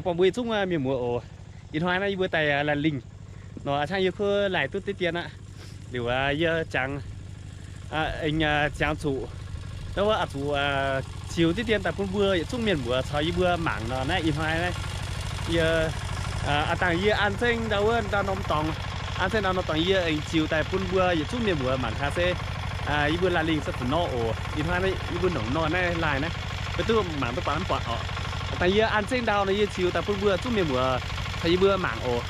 Buangh mbuo yietc zungv mienh muoz oc. Ih hnoi naaiv yie mbuo daaih laanh lingh nor, a'cangv yie kuv laih duqv deix dien aqv. Liuz yie ziangx, ziangx zuqc, ndau wuov aqc zuqc ziux deix dien daaih bun mbuo yietc zungv mienh muoz caux yie mbuo mangc nor. Naaiv ih hnoi naaiv yie, a'dangh yie an zengv ndau wuov ndau norm dorngx, an zengv ndau norm dorngx yie aengx ziux daaih bun mbuo yietc zungv mienh muoz mangc gaax se yie mbuo laanh lingh se fun nor oc. Ih hnoi yie mbuo nongc nor naaiv laih naaiv, mbuo duqv mangc duqv buatc mv buatc oc. A'dangh yie an zengv ndau nor yie ziux daaih bun mbuo zungv mienh muoz caux yie mbuo mangc oc.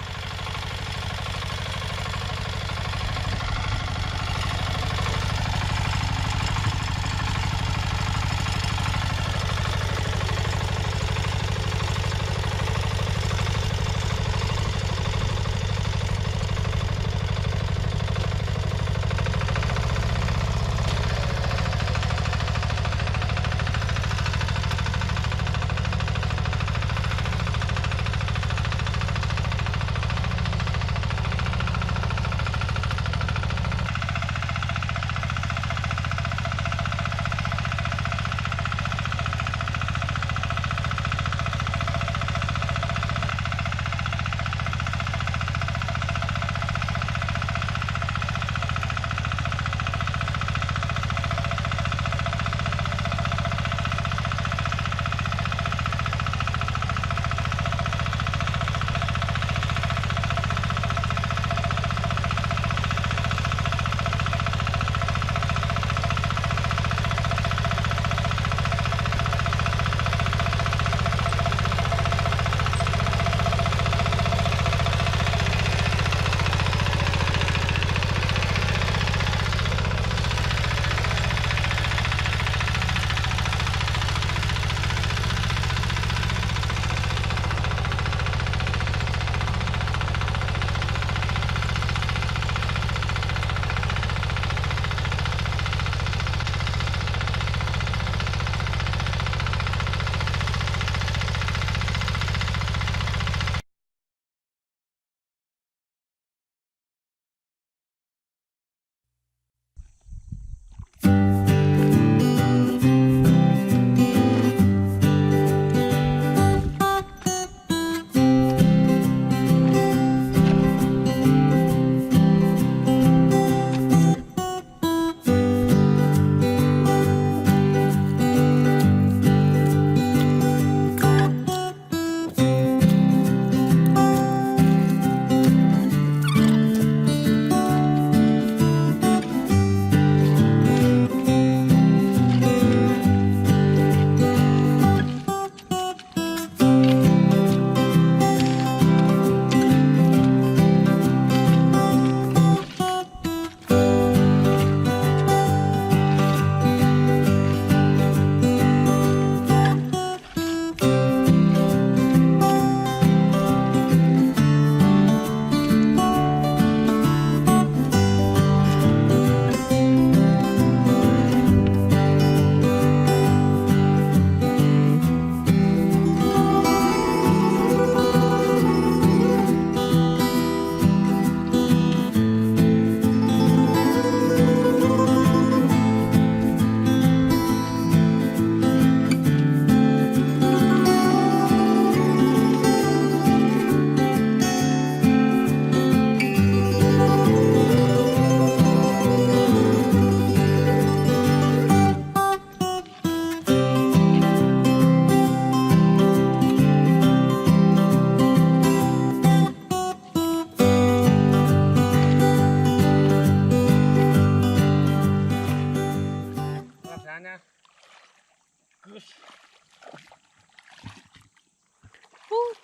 Huv,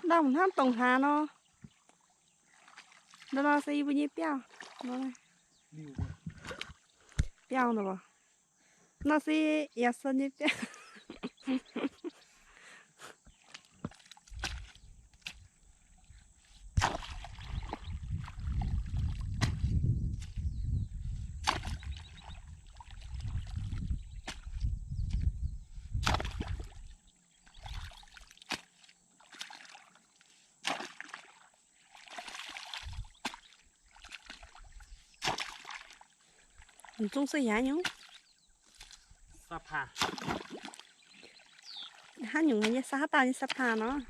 ndau hnamv dongh hlaax nor. Ndau nor se yie mbuo nyei biauv. Biauv nor, nor se Yaac Sen nyei biauv. Zungv se yaac nyungc. Hnangv nyungc nyei sa haav dauh nyei sa paan nor.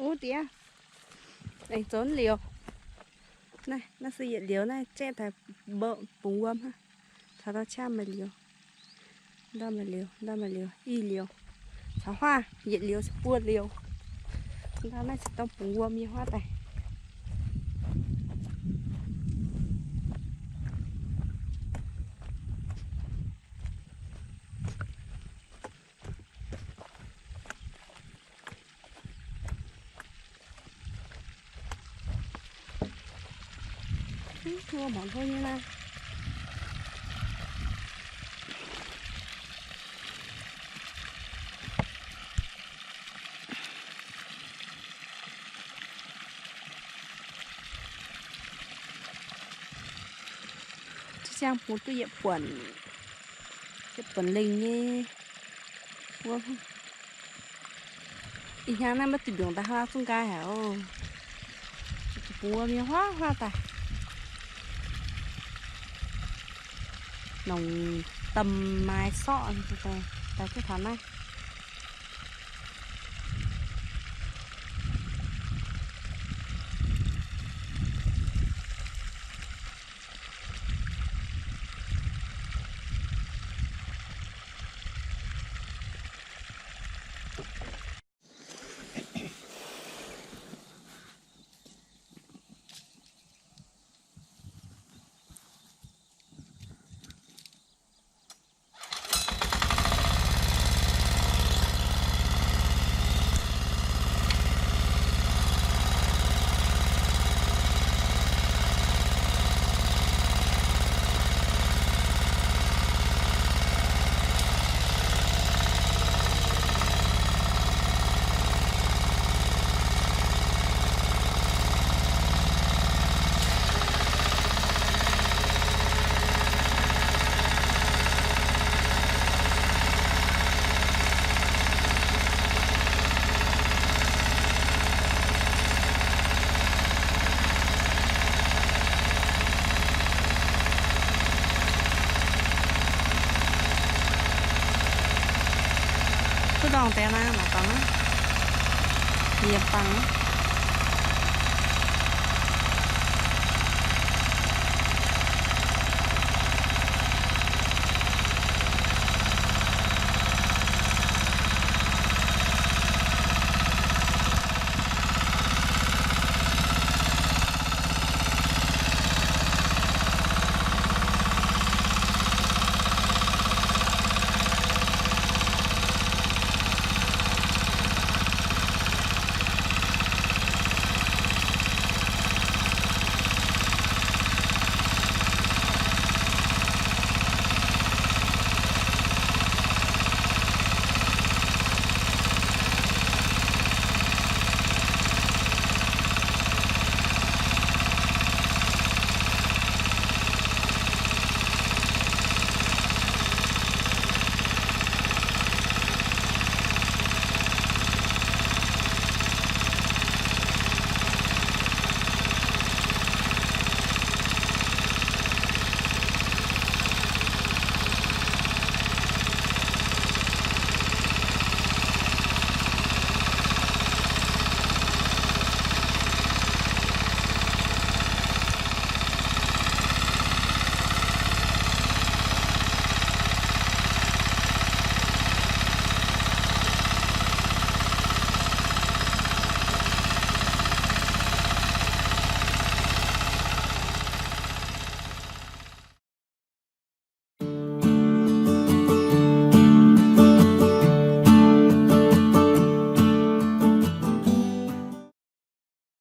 Uv diev, aengx zoux liuz. Naaiv, naaiv se yietc liuz naaiv, jaiv taux bungx wuom hnangv. Taux ndau qaqv maaih liuz, ndau maaih liuz, ndau maaih liuz, i liuz. Caux huaav yietc liuz se buo liuz. Ndau naaiv se dongh bungx wuom nyei huaav daaih. Hlo mangc hlo nyei naaiv. Ziangh bungx duqv yietc buonc, yietc buonc lengh nyei. Ih hnyangx naaiv maiv duih mbiungc daaih hnangv zungv nqaai haic oc. Bungx wuom nyei huaav huaav daaih. Nongc domh maaih sorqv daaih jienv taux naaiv. Duqv ndorngh deix naaiv, mangc gaax naaiv, yie bangc.